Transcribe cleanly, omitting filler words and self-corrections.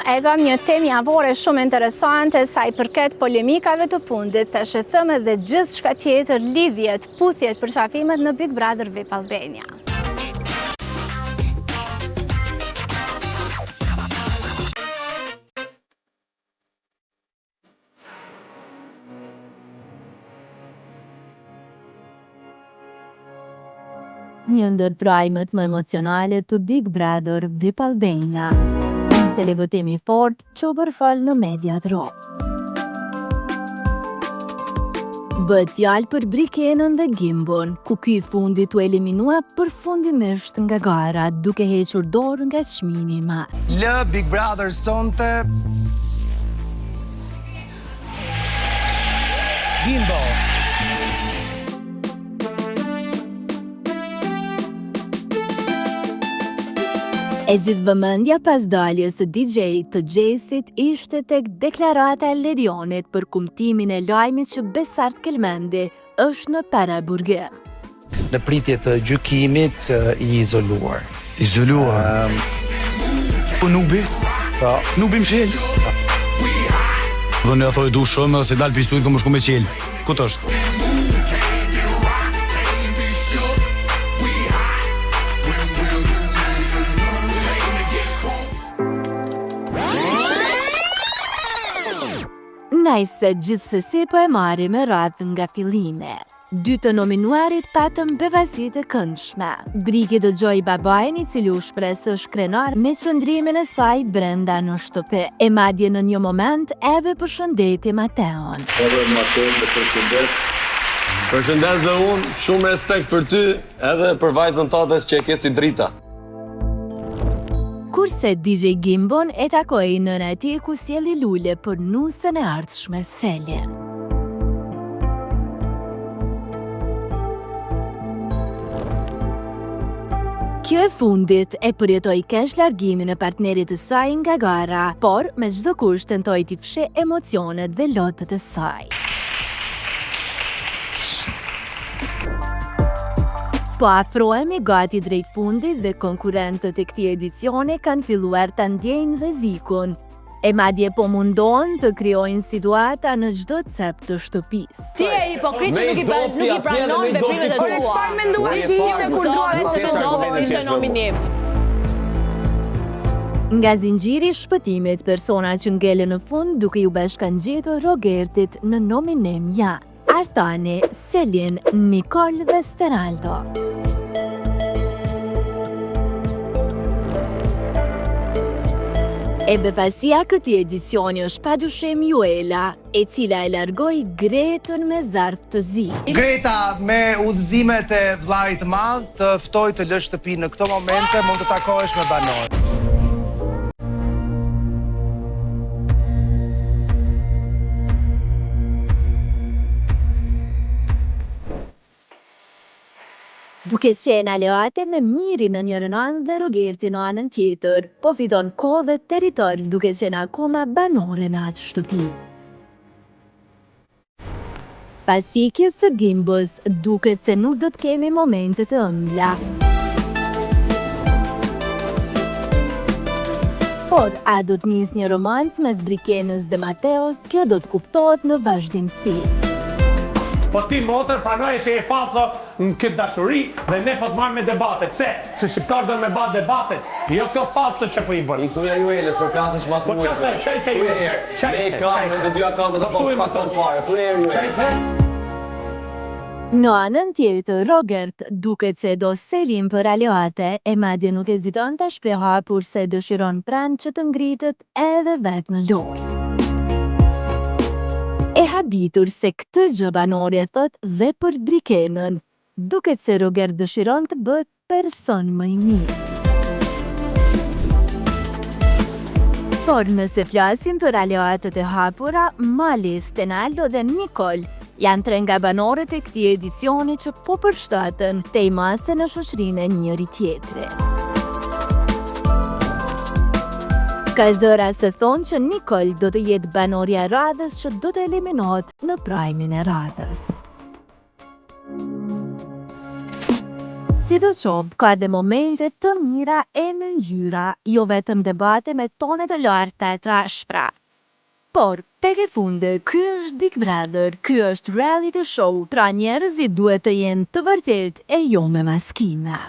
e kam një temë javore shumë interesante sa i përket polemikave të fundit, thashethemet dhe gjithçka tjetër lidhjet, puthjet, përqafimet në Big Brother VIP Albania. Një ndër prajmët më emocionale të Big Brother VIP Albania. Televotim i fortë që u përfol në mediat rozë. Bëhet fjalë për Brikenën dhe Gimbon, ku ky i fundit u eliminua përfundimisht nga gara, duke hequr dorë nga çmimi i madh. Lë Big Brother sonte Gimbo. E gjithë vëmendja pas daljes së DJ-t të Gjestit ishte tek deklarata e Lerionit për kumtimin e lajmit që Besart Kelmendi është në paraburgim. Në pritje të gjykimit i izoluar. Izoluar. Um, po nuk bi? Po. Nuk bi m'çel. Dhe në ato e du shumë dhe se dalë pistujt këmë shku me qelë. Ku të është? Nejse gjithsesi po e marrim me radhë nga fillimi. Dy të nominuarit patën befasi të këndshme. Briki dëgjoi babain i cili u shpreh se është krenar me qëndrimin e saj brenda në shtëpi, e madje në një moment edhe përshëndeti Mateon. Edhe Mateon e përshëndes. Përshëndes dhe unë, shumë respekt për ty edhe për vajzën tate që e ke si drita. Kurse DJ Gimbon e takoi nëna e tij ku sjelli lule për nusen e ardhshme Selin. Kjo e fundit e përjetoi keq largimin e partnerit të saj nga gara, por me çdo kusht tentoi t'i fshehë emocionet dhe lotët e saj. Po afrohemi gati drejt fundit dhe konkurrentët e këtij edicioni kanë filluar ta ndjejnë rrezikun. E madje po mundohen të krijojnë situata në çdo cep të shtëpisë. Ti je hipokrit që nuk i nuk i pranon veprimet e tua. Ore çfarë menduat që ishte kur ndruat protokollin? Ishte nominim. Nga zinxhiri i shpëtimit, persona që ngelën në fund duke iu bashkangjitur Rogertit në nominim janë Artani, Selin, Nikol dhe Stenaldo. E befasia e këtij edicioni është padyshim Juela, e cila e largoi Gretën me zarf të zi. Greta, me udhëzimet e vëllait të madh, të ftoj të lësh shtëpinë në këto momente, mund të takohesh me banorë. Duke qenë aleate me Mirin në njërën anë dhe Rogertin në anën tjetër, po fiton kohë dhe territor duke qenë akoma banore në atë shtëpi. Pas ikjes së Gimbos, duket se nuk do të kemi momente të ëmbla. Por, a do të nisë një romancë mes Brikenës dhe Mateos, kjo do të kuptohet në vazhdimësi. Po ti motër pranoje që je fallco në këtë dashuri dhe ne po të marrim me debate. Pse? Se shqiptarët do me ba debatet, jo këto fallco që po i bën. I thuja Juelës përplasesh mas Po ça the? Ça i the Juelës? Ça i the? Ça i the? Me të dyja këmbët apo pa këmbë fare. Thuaj herë Juelës. Ça i the? Në anën tjetër, Rogert duket se e do Selin për aleate e madje nuk heziton ta shprehë hapur se e dëshiron pranë që të ngritet edhe vetë në lojë. E habitur se këtë gjë banori e thotë dhe për Brikenën, duket se Rogert dëshiron të bëhet person më i mirë. Por nëse flasim për aleatët e hapura, Mali, Stenaldo dhe Nikol janë tre nga banorët e këtij edicioni që po përshtaten tej mase në shoqërinë e njëri-tjetrit. Ka zëra se thonë që Nikol do të jetë banorja e radhës që do të eliminohet në prajmin e radhës. Sidoqoftë, ka edhe momente të mira e me ngjyra, jo vetëm debate me tone të larta e të ashpra. Por, tek e fundit, ky është Big Brother, ky është reality show, pra njerëzit duhet të jenë të vërtetë e jo me maskime.